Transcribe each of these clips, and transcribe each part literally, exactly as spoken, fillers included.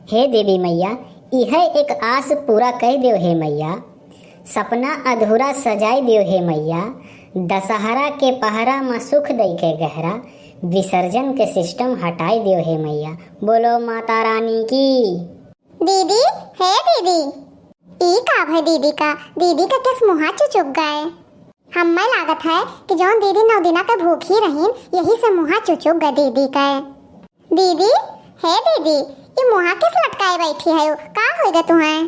हे देवी मैया, इहै एक आस पूरा कइ देव हे मैया, सपना अधूरा सजाइ देव हे मैया, दसहरा के पहरा म सुख दइ के गहरा, विसर्जन के system हटाइ देव हे मैया। बोलो माता रानी की। दीदी, हे दीदी, ई का भय दीदी का? दीदी का केस मुहा चुचुक गए? हम्मै लागत है कि जौन दीदी नौ दिना के भूखी रहीन, यही से मुहा चुचुक गए दीदी के। दीदी, हे दीदी, ई मुहा केस लटकाए बैठी है, का होइ गए तुहैं?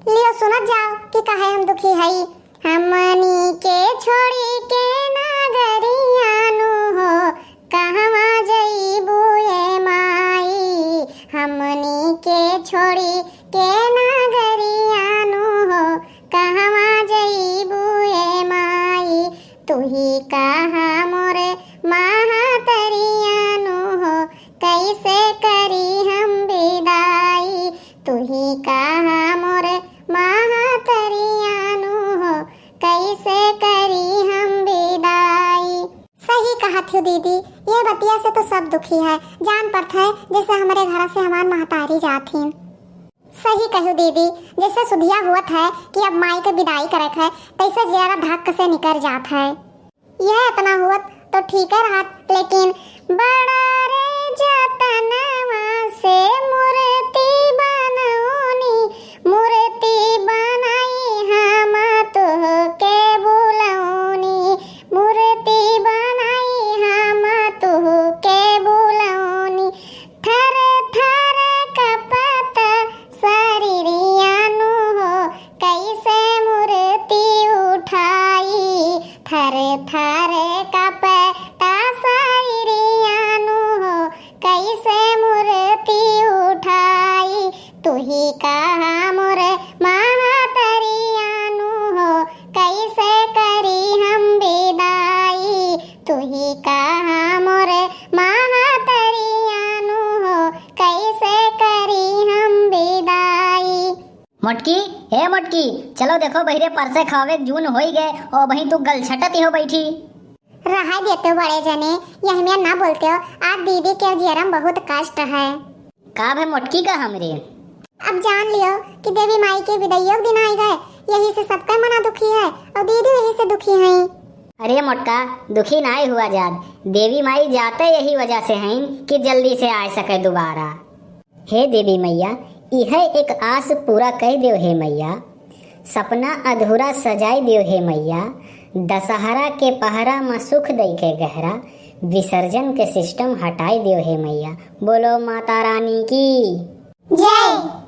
लियो सुनत जाओ कि काहे हम दुखी हई। हमनी के छोड़ी के नागरिया नु हो, कहवा जइबू ए माई। हमनी के छोड़ी के नागरिया नु हो, कहवा जइबू ए माई। तुही कहा मोर महातरिया नु हो, कैसे करी हम विदाई। तुही कहा मोर महातरिया नु हो, कैसे करी हम विदाई। सही कहत हो दीदी, ये बतिया से तो सब दुखी है। जान पड़त है जैसे हमरे घर से हमार महतारी जात ही। सही कहू दीदी, जैसे सुधिया हुअत है कि अब माई के विदाई करे के है, तैसे जियरा धक से निकर जात है। यह इतना हुअत तो ठीक है रहत, लेकिन बड़ा रे जतनवा से मूर्ति बनौनी, मूर्ति बनाई हम तोहके बुलौनी, मूर्ति बनाई हम तोहके बुलौनी। थर थर कपत शरीरिया नु हो, कैसे मूर्ति उठाई। थर थर कपत शरीरिया नु हो, कैसे मूर्ति उठाई। तुही कहा मोर महातरिया नु हो, कैसे करी हम विदाई। तुही कहा मोर महातरिया नु हो, कैसे करी हम विदाई। मोटकी, हे मोटकी, चलो देखो बहिरे परसे खावे जून होई गए, ओ बही तू गलछटत ही हो बैठी। रहाई देते हो बड़े जने, यह में ना बोलते हो, आज दीदी के जियरम बहुत कष्ट है। का भे मोटकी का हमरे? अब जान लियो कि देवी माई के विदाइयो के दिन आई गए, यही से सबका मना दुखी है और दीदी यही से दुखी हैं। अरे मोटका, दुखी नाई हुआ जात, देवी माई जाते यही वजह से हैं कि जल्दी से आ सके दोबारा। हे देवी मैया, इहे एक आस पूरा कइ देव हे मैया, सपना अधूरा सजाइ देव हे मैया, दसहरा के पहरा म सुख दइ के गहरा, विसर्जन के system हटाइ देव हे मैया। बोलो माता रानी की जय।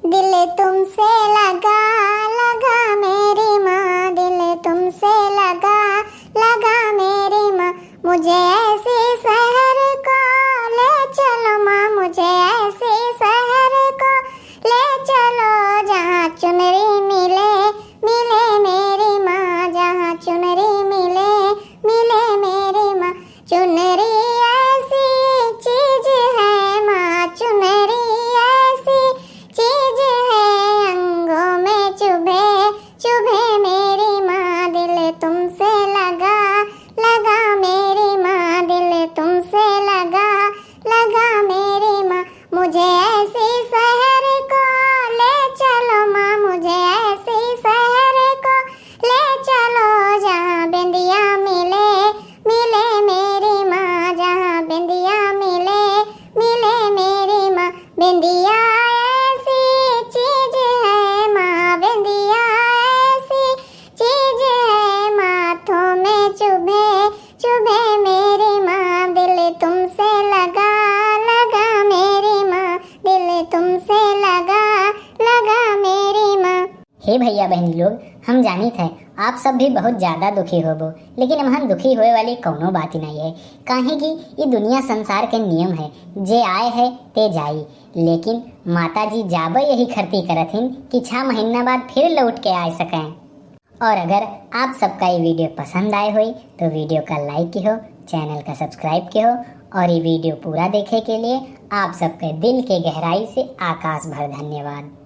दिल तुमसे लगा, लगा मेरी माँ, दिल तुमसे लगा, लगा मेरी माँ। मुझे ऐसी शहर को ले चलो माँ, मुझे ऐसी शहर को ले चलो, जहाँ चुनरी मिले, मिले मेरी माँ, जहाँ चुनरी मिले, मिले मेरी माँ। चुनरी ऐसी चीज है माँ, चुनरी ऐसी चीज है, अंगों में चुभे, चुभे मेरी माँ। दिल तुमसे लगा, लगा मेरी माँ, दिल तुमसे लगा, लगा मेरी माँ। मुझे ऐसी शहर को ले चलो माँ, मुझे ऐसी शहर को ले चलो, जहाँ बिंदिया मिले, मिले मेरी माँ, जहाँ बिंदिया मिले, मिले मेरी माँ। बिंदिया ऐसी चीज है माँ, बिंदिया ऐसी चीज है, माथों में चुभे, चुभे मेरी माँ। दिल तुमसे लगा, लगा मेरी माँ, दिल तुमसे लगा, लगा मेरी माँ। हे भैया बहनी लोग, हम जानित है आप सब भी बहुत ज्यादा दुखी होबो, लेकिन एमहन दुखी होए वाली कौनो बात ही नहीं है, काहे कि ई दुनिया संसार के नियम है, जे आए है ते जाई। लेकिन माता जी जाबे यही खरती करत हिन कि छह महीना बाद फिर लौट के आ सकें। और अगर आप सबका ये video पसंद आए होई तो video का like किहो, channel का subscribe किहो और ये video पूरा देखे के लिए आप सबके दिल के गहराई से आकाश भर धन्यवाद।